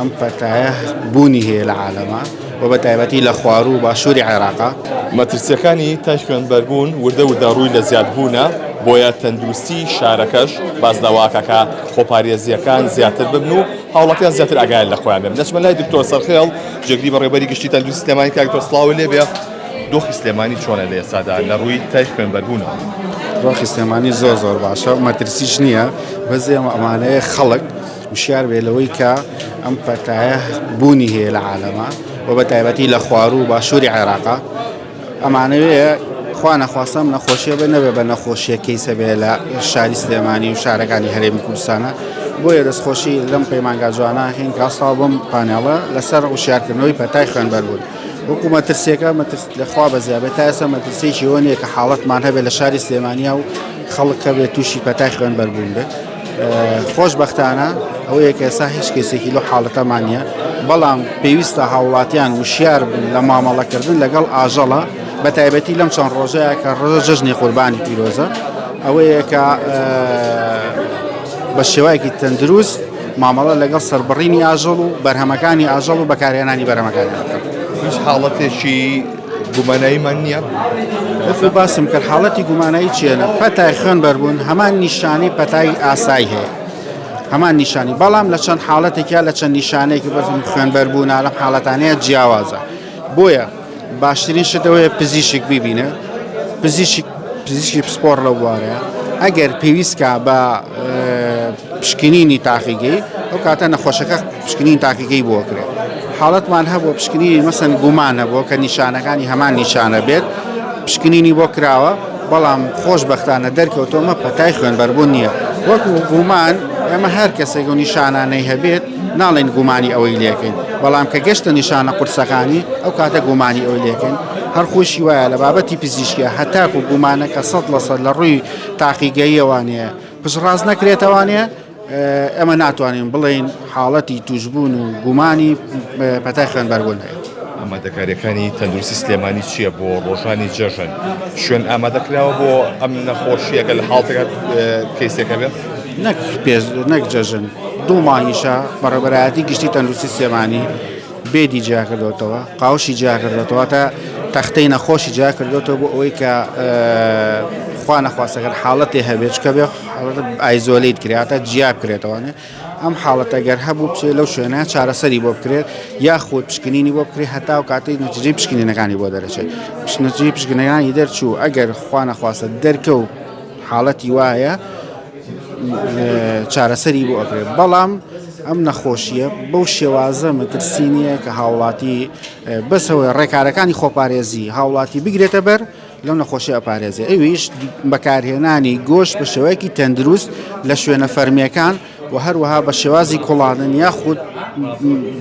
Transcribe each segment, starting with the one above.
ئەم پەتایە بوونی هەیە لە عالەما و بە تایبەتی لە خواروو و باشووری عێراقا. مەترسییەکانی تای خوێنبەربوون وردە وردە ڕووی لە زیادبوونە، بۆیە تەندروستی شارەکەش باس لەوە ئەکا کە خۆپارێزییەکان زیاتر ببن و هاوڵاتیان زیاتر ئاگایان لە خۆیان بێ. دەچمە لای دکتۆر سەرخێڵ، جێگری بەڕێوەبەری گشتی تەندروستی سلێمانی. کاک دکتۆر سڵاوت لێ بێ، دۆخی سلێمانی چۆنە لە ئێستادا لە ڕووی تای خوێنبەربوونەوە؟ دۆخی سلێمانی زۆر زۆر باشە و مەترسیش نییە، بەس ئێمە ئەمانەیە خەڵک وشیار بێ لەوەی کە ئەم پەتایە بوونی هەیە لە عالەما و بە تایبەتی لە خواروو و باشووری عێراقا ئەمانەوێ خوا نەخواستە ئەم نەخۆشیە بە نەبێ بە نەخۆشیە کەیسە بێ لە شاری سلێمانی و شارەکانی هەرێمی کوردستانە بۆیە دەستخۆشی لەم پەیمانگا جوانە هین کاساڵ بم پانێڵە لەسەر وشیارکردنەوەی پەتای خوێنبەربوون وەکو مەترسیەکە مەترس لەخوا بەزیابێت تا ئێستا مەترسیەکی ئەوە نییە کە حاڵەتمان هەبێت لە شاری سلێمانیا و خەڵک هەبێت تووشی پەتای خوێنبەربوون بێت خۆشبەختانە ئەوەیە کە ئێستا هیچ کەسێکی لەو حاڵەتەمان نییە، بەڵام پێویستە هاوڵاتیان وشیار بن لە مامەڵەکردن لەگەڵ ئاژەڵە بە تایبەتی لەم چەند ڕۆژەیە کە ڕۆژە جەژنی قوربانی پیرۆزە ئەوەیە کە بە شێوایەکی تەندروست مامەڵە لەگەڵ سەربڕینی ئاژەڵ و بەرهەمەکانی ئاژەڵ و بەکارهێنانی بەرهەمەکانی بکەن. هیچ حاڵەتێکی گوماناییمان نییە؟ وەکو باسم کرد حاڵەتی گومانایی چییە؟ پەتای خوێن بەربوون هەمان نیشانەی پەتای ئاسایی هەیە هەمان نیشانی بەڵام لە چەند حاڵەتێکیا لە چەند نیشانەیەکی بەزم خوێن بەربوونە لەم حاڵەتانەیە جیاوازە بۆیە باشترین شت ئەوەیە پزیشک بیبینە پزیشک پزیشکی پسپۆڕ لەو بوارەیە ئەگەر پێویستکە بە پشکنینی تاقیگەی ئەو کاتە نەخۆشەکە پشکنین تاقیگەی بۆ کرێت حاڵەتمان هەبوو پشکنینی مەسەن گومان هەبووە کە نیشانەکانی هەمان نیشانە بێت پشکنینی بۆ کراوە بەڵام خۆشبەختانە دەرکەوتۆمە پەتای خوێنبەربوون نییە وەکو گومان ئێمە هەر کەسێک و نیشانانەی هەبێت ناڵێن گومانی ئەوەی لێکەین بەڵام کە گەشتە نیشانە قورسەکانی ئەو کاتە گومانی ئەوەی لێکەین هەر خۆشی وایە لە بابەتی پزیشکە هەتاکو گومانەکە سەد لە سەد لە ڕووی تاقیگەییەوانەیە پشتڕاست نەکرێتەوانێ ئێمە ناتوانین بڵێین حاڵەتی توشبوون و گومانی پەتای خوێنبەربوون هەیە. ئامادەکارییەکانی تەندروستی سلێمانی چییە بۆ ڕۆژانی جەژن؟ شوێن ئامادە کراوە بۆ ئەم نەخۆشییە گەر لە حاڵەتێکا کەیسێک هەبێ؟ نەک پێش نەک جەژن دوو مانگیشە بەڕێوەبەرایەتی گشتی تەندروستی سلێمانی بێدی جیا کردۆتەوە قاوشی جیا کردۆتەوە تا تەختەی نەخۆشی جیا کردۆتەوە بۆ ئەوەی کە خوا نەخواستەگەر حاڵەتێ هەبێت چکە بێ isolate کرێتە جیا بکرێتەوەێ ئەم حاڵەتە گەر هەبوو بچێت لەو شوێنە چارەسەری بۆ بکرێت یاخود پشکنینی بۆ بکرێت هەتا و کاتەی نەتیجەی پشکنینەکانی بۆ دەرەچێت نەتیجەی پشکنەکانی دەرچوو ئەگەر خوا نەخواستە دەرکەوت حاڵەتی وایە چارەسەری بۆ ئەکرێت بەڵام ئەم نەخۆشیە بەو شێوازە مەترسی نییە کە هاوڵاتی بەسەوەی ڕێکارەکانی خۆپارێزی هاوڵاتی بگرێتە بەر لەو نەخۆشی ئەپارێزێ ئەویش بەکارهێنانی گۆشت بە شێوەیەکی تەندروست لە شوێنە فەرمیەکان و هەروەها بە شێوازی کوڵاندن یاخود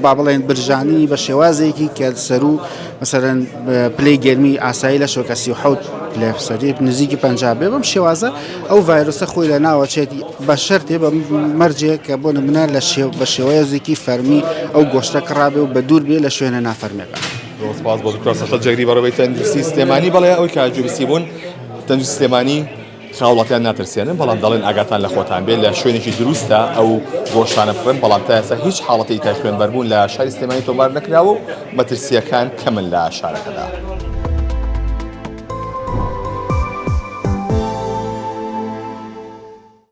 با بڵێن برژانی بە شێوازێکی کە سەرو مەسەرەن پلەی گەرمی ئاسایی لە شۆکە 37 پلە سەری نزیکی 50 بێ بەم شێوازە ئەو ڤایرۆسە خۆی لە ناوەچێت بە شەرتێ بە مەرجێک کە بۆ نمونە لە شێو بە شێوەیەزێکی فەرمی ئەو گۆشتە کڕابێ و بە دوور بێ لە شوێنە نافەرمێکان. زۆر سپاس بۆ دکتۆر سەرشەد جێگری بەڕێوەبەری تەندروستی سلێمانی بەڵێ ئەوەی کە گوێبیستی بوون تەندروستی سلێمانی هاوڵاتیان ناترسێنن، بەڵام دەڵێن ئاگاتان لە خۆتان بێت لە شوێنێکی دروستە ئەو گۆشتانە بکڕن، بەڵام تا ئێستا هیچ حاڵەتێکی تای خوێنبەربوون لە شاری سلێمانی تۆمار نەکراوە و مەترسییەکان کەمن لە شارەکەدا.